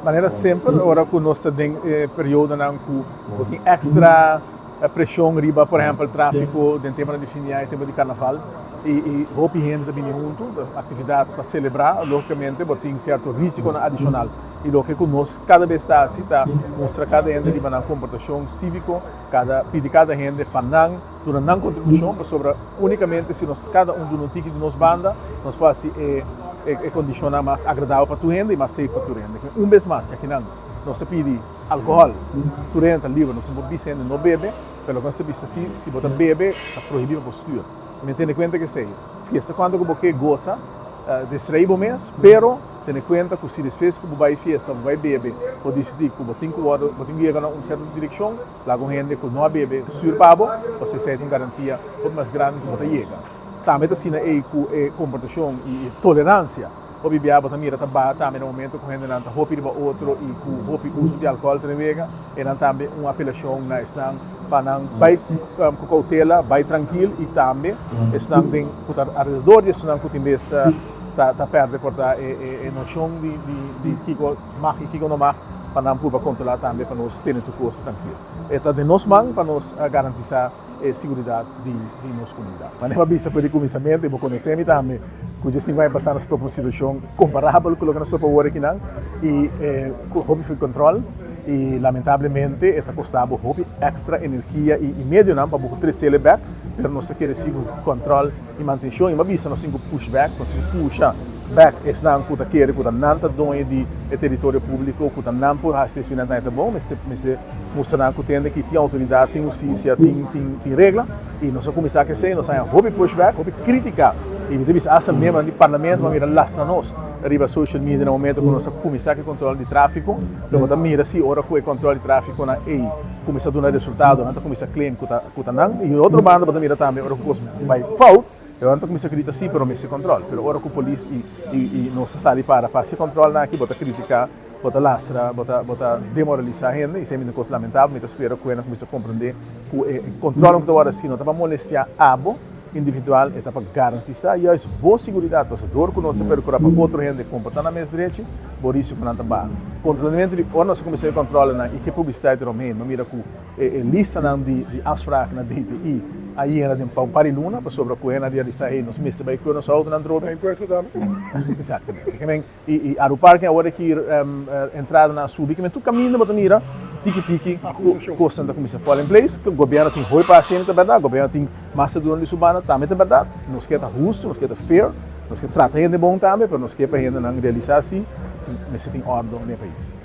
Manera semper, ora ku nos ta den e periodonan ku bo tin èkstra preshon riba, por ehèmpel, tráfiko den temponan di fin di aña i tempo di karnaval, i hopi hende ta bini huntu, aktividat pa selebrá, lógikamente bo tin sierto rísikonan adishonal. I loke ku nos kada bes ta hasi ta mustra kada hende riba nan komportashon síviko, kada pidi kada hende pa nan duna nan kontribushon, pasobra únikamente si nos kada un duna un tiki di nos banda, nos por hasi e e kondishonnan mas agradabel pa tur hende i mas safe pa tur hende. Un bes mas, yakinan nos ta pidi alkohòl, tur hende ta liber, nos no por bisa hende no bebe, pero loke nos ta bisa si, si bo ta bebe ta prohibí pa bo stür. Mi tene kuenta ku esei. Fiesta kuantu ku bo ke gosa, distraí bo mes, pero tene kuenta ku si despues ku bo bai fiesta, bo bai bebe, bo disidí ku bo tin ku wòrdu, bo tin ku yega na un sierto direkshon, laga un hende ku no a bebe stür pa bo, pasobra esei ta un garantia hopi mas grandi ku bo ta yega. Tambe ta asina ei ku e komportashon i e toleransia. Hopi bia bo ta mira ta baha tambe na momento ku hendenan ta hopi riba otro i ku hopi uso di alkohòl ta den wega. Enan tambe un apelashon na esnan pa nan bai ku koutela, bai trankil i tambe esnan den ku ta alrededor di esnan ku tin bes ta pèrdè por ta e noshon di kiko mag i kiko no mag pa nan purba kontrolá tambe pa nos tene tur kos trankil. E ta den nos man pa nos garantisá e siguridat di nos komunidat. Manera mi a bisa for di kuminsamentu i bo konosé mi tambe ku dje sinku aña pasá nos topa un situashon komparabel ku loke nos topa awor akinan i ku hopi for kontrol i lamentablemente e ta kosta bo hopi èkstra energia i medionan pa bo ku tresel e bèk pero nos ta kere sigui ku kontrol i mantenshon i mi a bisa nos tin ku push bèk, nos tin ku pusha bèk esnan ku ta kere ku ta nan ta doño di e teritorio públiko ku ta nan por hasi esei nan ta bon mester mester mustra nan ku tende ki tin outoridat, tin hustisia, tin tin tin regla i nos a kuminsá ku esei, nos a haña hopi push bèk, hopi krítika i mi ta bisa asta miembronan di parlamento a mira lastra nos riba social media na momento ku nos a kuminsá ku e kontrol di tráfiko, pero bo ta mira si ora ku e kontrol di tráfikonan ei kuminsá duna resultado nan ta kuminsá claim ku ta ku ta nan i otro banda bo ta mira tambe ora ku kos bai fout e nan ta kuminsá grita si pero mester kontrol, pero ora ku polis i i nos ta sali para pa hasi kontrolnan aki bo ta kritiká. Bo ta lastra, bo ta bo ta demoralisá hende i esei mi ta un kos lamentabel. Mi ta spera ku hende a kuminsá komprendé ku e kontrolnan ku ta wòrdu hasi no ta pa molestiá abo individual, e ta pa garantisá juist bo siguridat. Pasobra dor ku nos ta perkurá pa otro hende komportá nan mes drechi, bo risikonan ta baha. Kontrolamentu di ora nos a kuminsá e kontrolenan i ke publisidat eromheen, bo mira ku e listanan di di afspraak na DTI a yena den pa un par di luna pasobra ku hende a realisá, hey, nos mester bai kue nos outonan drobe. Impuesto tambe. Eksaktamente. I Aruparking awor aki entradanan a subi, kimen tur kaminda bo ta mira tiki tiki ku kosnan ta kuminsá fall in place. Gobièrnu tin hopi pa hasi, ta bèrdat, gobièrnu tin mas ta duna di su banda, tambe ta bèrdat. Nos ke ta hustu, nos ke ta fair, nos ke trata hende bon tambe, pero nos ke pa hendenan realisá si mester tin òrdu den e pais.